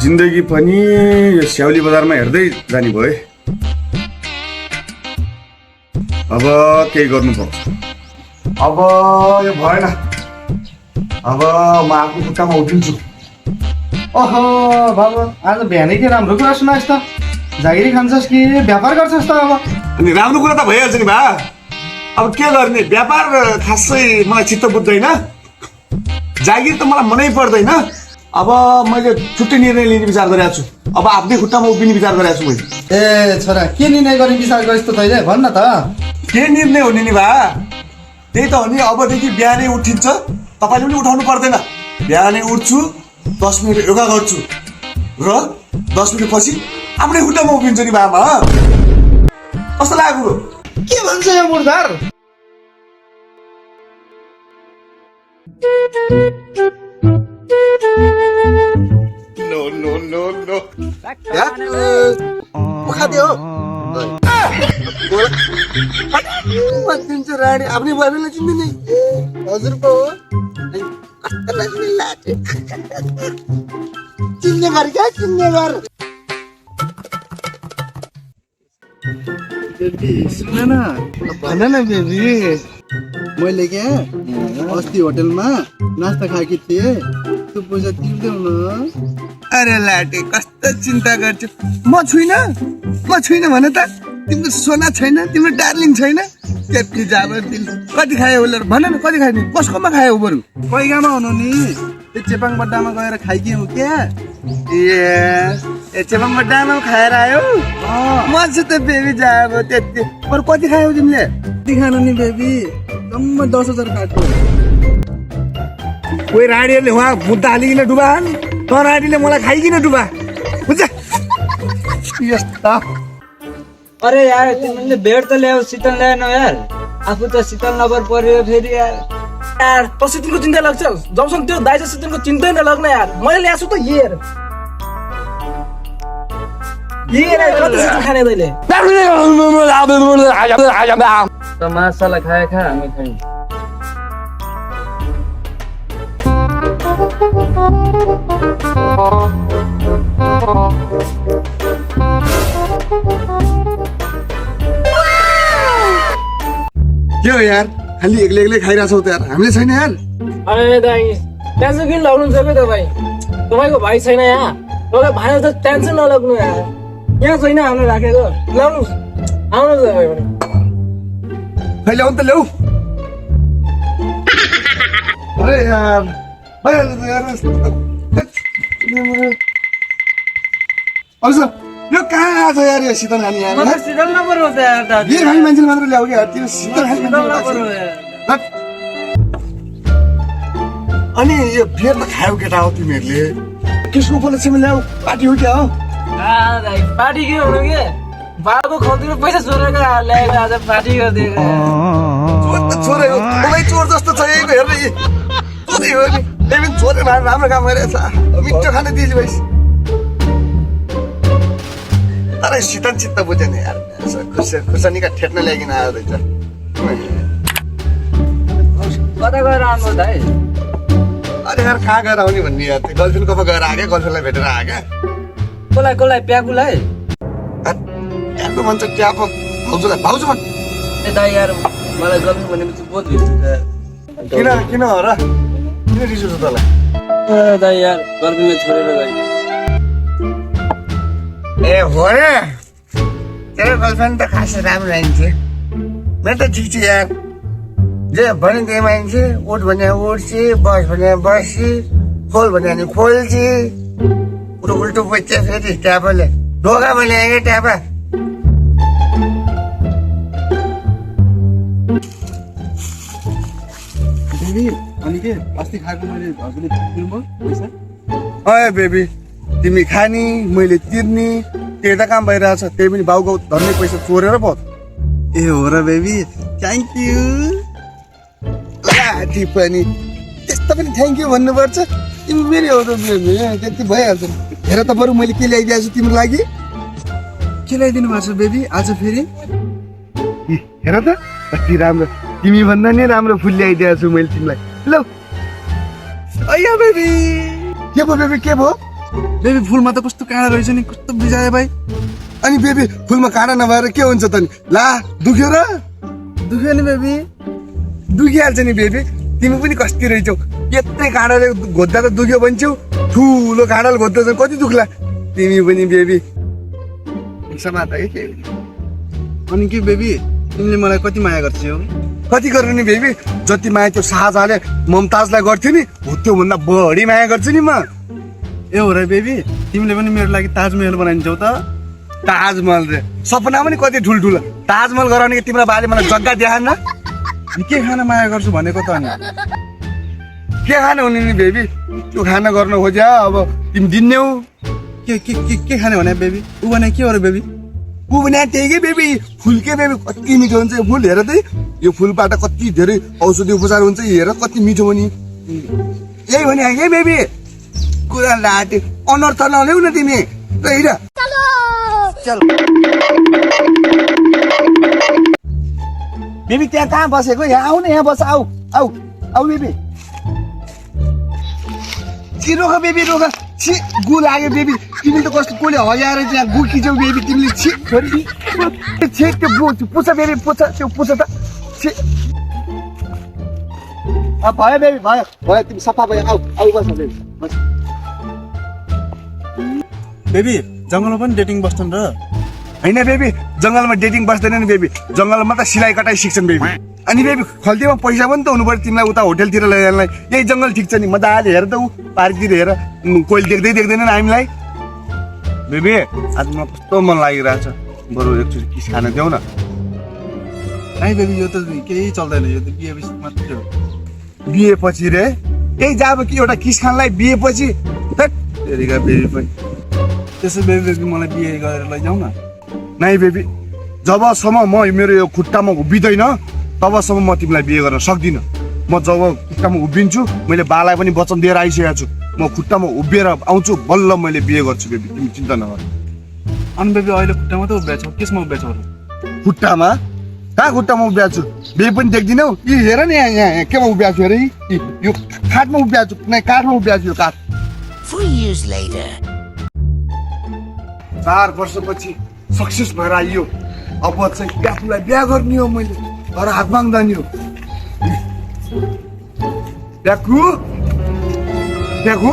जिन्दगी पनि यो स्याउली बजारमा हेर्दै जाने भयो है। अब केही गर्नुपर्छ। अब यो भएन। अब म आफ्नो खुट्टामा उभिन्छु। ओहो बाबा, आज बिहानै के राम्रो कुरा सुनाइस् त। जागिरी खान्छस् कि व्यापार गर्छस् त? अब अनि राम्रो कुरा त भइहाल्छ नि बा। अब के गर्ने, व्यापार खासै मलाई चित्त बुझ्दैन, जागिर त मलाई मनै पर्दैन। अब मैले छुट्टै निर्णय लिने विचार गरेको छु। अब आफ्नै खुट्टामा उभिने विचार गरेको छु मैले। ए छोरा, के निर्णय गर्ने विचार गरिस् त तैँले? भन्न त। के निर्णय हुने नि बा? त्यही त हो नि। अबदेखि बिहानै उठिन्छ, तपाईँले पनि उठाउनु पर्दैन। बिहानै उठ्छु, 10 मिनट योगा गर्छु र 10 मिनट पछि आफ्नै खुट्टामा उभिन्छु नि बामा। कस्तो लाग्यो? के भन्छ यो मुर्दार? नो नो नो नो खादियो चिन्छ रानी आफ्नै बाबुलाई चिन्दैन। हजुर पो चिन्ने घर क्या, चिन्ने घर। सुन न, भन न बेबी। मैले क्या अस्ति होटलमा नास्ता खाएकी थिएँ, तँ पैसा तिर्देऊ न। अरे लाटे, कस्तो चिन्ता गर्छु। म छुइनँ भन त। तिम्रो सोना छैन, तिम्रो डार्लिङ छैन। त्यति जाबो दिल कति खायो उसले? भन न, कति खायो? कसकोमा खायो बरु? कैगामा हुनु नि? त्यो चेपाङ बड्डामा गएर खाइके हो क्या? ए चेपाङ बड्डामा खाएर आयो? मजा त बेबी जाबो त्यति। बरु कति खायौ तिमीले? कति खानु नि बेबी? जम्मा 10,000 काट्यो। कोही राडीहरूले उहाँ मुद्दा हालिकन डुबा हाल, त राडीले मलाई खाइकन डुबा, बुझ्छ? यस्ता। अरे यार, तिमीले बेड त ल्याऊ, शीतल ल्याएन यार। आफू त शीतल नगर पर्यो फेरि यार। यार त शीतलको चिन्ता लाग्छ? जबसम्म त्यो दाइ चाहिँ शीतलको चिन्तै नलाग्ने यार। मैले ल्याएको छु त हेर कति शीतल खाने तैँले? त माछालाई खाए खा, हामी खायौँ। के हो यार, खालि एक्लै खाइरहेछौ त यार? हामीले छैन यार? अरे दाइ, टेन्सन किन लाउनुहुन्छ के तपाईँ? तपाईँको भाइ छैन यहाँ? तपाईँ भाइ त टेन्सन नलाग्नु यार। यहाँ छैन हामीले राखेको। ल्याउनुहोस्, आउनुहोस् तपाईँ पनि। खै ल्याउनु त ल्याउ। अरे यार भइहाल्छ त यार। अल्छा यो कहाँ आछ यार? यो शीतल खाने यार? मलाई शीतल नपर्छ यार दाजु। बियर खाने मान्छेले मात्र ल्याऊ क्या त्यो शीतल खाने शीतल मान्छे। नपर्छ यार। अनि यो बियर त खायौ केटा हो तिमीहरूले? कृष्ण उपलक्ष्यमा ल्याऊ, पार्टी हो क्या हो? दाइ, पार्टी के हुनु के? बाबुको खौतीमा पैसा चोरेर ल्याएको, आज पार्टी गरिदिएको। चोर त चोरै हो, मलाई चोर जस्तो चाहिएको हेर्न। चोरै हो नि, त्यही पनि चोरै भएर राम्रो काम गरेछ। मिठो खाने दिदी भइस। अरे शीतल चित्त बुझेन यार। खुर्सानीका ठेट्न ल्याइकन आयो रहेछ। कता गएर आउनु दाइ? अरे यार कहाँ गएर आउने भन्ने यार, त्यो गर्लफ्रेन्डको पो गएर आएँ, गर्लफ्रेन्डलाई भेटेर आएँ क्या। कसलाई प्याकुलाई? ट्यापको भन्छ ट्याप, भाउजू भन्। ए दाइ यार, मलाई गर्नु भनेपछि बहुत भिड हुन्छ यार। किन हो र? किन रिस उठ्छ तँलाई? दाइ यार, गर्मीमा छोडेर गयो। ए हो र? तेरो गर्लफ्रेन्ड त खासै राम्रो मान्छे। मेरो त ठिक छ यार। जे भन्यो त्यही मान्छे। उठ भने उठ्छ, बस भने बस्छ, खोल भने खोल्छ। उल्टो बुझ्छ फेरि ट्यापले। ढोकामा ल्याएँ ट्यापा। बेबी, अनि के अस्ति खाएको मैले घरकोले तिर्नु पैसा? अँ बेबी, तिमी खानी मैले तिर्ने, त्यही त काम भइरहेछ। त्यही पनि बाउको धर्ने पैसा चोरेर पो। ए हो र बेबी, थ्याङ्क यू। लाठी पनि त्यस्तो पनि थ्याङ्क यू भन्नुपर्छ? तिमी मेरो हो त बेबी, त्यति भइहाल्छ। हेर त बरु मैले के ल्याइदिएको छु तिम्रो लागि। के ल्याइदिनु भएको छ बेबी आज फेरि? हेर त कति राम्रो, तिमी भन्दा नि राम्रो फुल ल्याइदिएको छु मैले तिमीलाई। ल अय्या बेबी के भयो बेबी के भयो बेबी फुलमा त कस्तो काँडा रहेछ नि कस्तो बिजायो भाइ अनि बेबी फुलमा काँडा नभएर के हुन्छ त नि ला दुख्यो र दुख्यो नि बेबी दुखिहाल्छ नि बेबी तिमी पनि कस्ती रहेछौ यत्रै काँडाले घोद्दा त दुख्यो भन्छौ ठुलो काँडाले घोद्दा चाहिँ कति दुख्ला तिमी पनि बेबी समात है के अनि के बेबी तिमीले मलाई कति माया गर्छौ कति गर्नु नि बेबी जति माया त्यो शाहजहाँले ममताजलाई गर्थ्यो नि हो त्योभन्दा बढी माया गर्छु नि म ए हो र बेबी तिमीले पनि मेरो लागि ताजमहल बनाइदिन्छौ त ताजमहल रे सपना पनि कति ठुल्ठुलो ताजमहल गराउने कि तिम्रो बाले मलाई जग्गा देखाएन अनि के खान माया गर्छु भनेको त अनि के खानु हुने नि बेबी त्यो खाना गर्न खोज्या अब तिमी दिन्ने हो के खाने भने बेबी ऊ भने के हो र बेबी ऊ भने त्यही के बेबी फुल के बेबी कति मिठो हुन्छ यो फुल हेर त यो फुलबाट कति धेरै औषधि उपचार हुन्छ हेर कति मिठो हो नि यही भने के बेबी कुरा लाटे अनर्थ नल्याउ न तिमी हेर चल बेबी त्यहाँ कहाँ बसेको यहाँ आऊ न यहाँ बस आऊ आऊ आऊ बेबी छि रोक बेबी रोक छि गु लाग्यो बेबी तिमी त कस्तो कोले हजाएर त्यहाँ गु खिचौ बेबी तिमीले छि छोरी छि त्यो गु पुछ बेबी पुछ त्यो पुछ त छि भयो बेबी भयो तिमी सफा भयो आऊ आऊ बस बेबी बस बेबी जङ्गलमा पनि डेटिङ बस्छन् र होइन बेबी जङ्गलमा डेटिङ बस्दैन नि बेबी जङ्गलमा त सिलाइ कटाइ सिक्छन् बेबी अनि बेबी खल्तीमा पैसा पनि त हुनु पर्यो तिमीलाई उता होटेलतिर लैजानलाई यही जङ्गल ठिक छ नि मजाले हेर त ऊ पार्कतिर हेर कोही देख्दै देख्दैन हामीलाई बेबी आज मलाई कस्तो मन लागिरहेको छ बरु एकचोटि किस खान देऊ न है बेबी यो त केही चल्दैन यो त बिहेपछि मात्रै हो बिहे पछि रे केही जाब कि एउटा किस खानलाई बिहे पछि तेरिका बेबी पनि त्यसो बेबी मलाई बिहे गरेर लैजाऊ न नाइ बेबी जबसम्म म मेरो यो खुट्टामा उभिँदैन तबसम्म म तिमीलाई बिहे गर्न सक्दिनँ म जब खुट्टामा उभिन्छु मैले बालाई पनि वचन दिएर आइसकेको छु म खुट्टामा उभिएर आउँछु बल्ल मैले बिहे गर्छु बेबी तिमी चिन्ता नगर अनि बेबी अहिले खुट्टामा त उभिएको छौ केसमा उभिएको छौ खुट्टामा कहाँ खुट्टामा उभिएको छु बिहे पनि देख्दिनौ यी हेर नि यहाँ केमा उभिएको छु अरे यो काठमा उभिएको छु नै काठमा उभिएको छु यो काठ 3 years later 4 वर्षपछि सक्सेस भएर आइयो अब चाहिँ आफूलाई बिहा गर्ने हो मैले घर हात माग्दा नि हो ब्याकु ब्याकु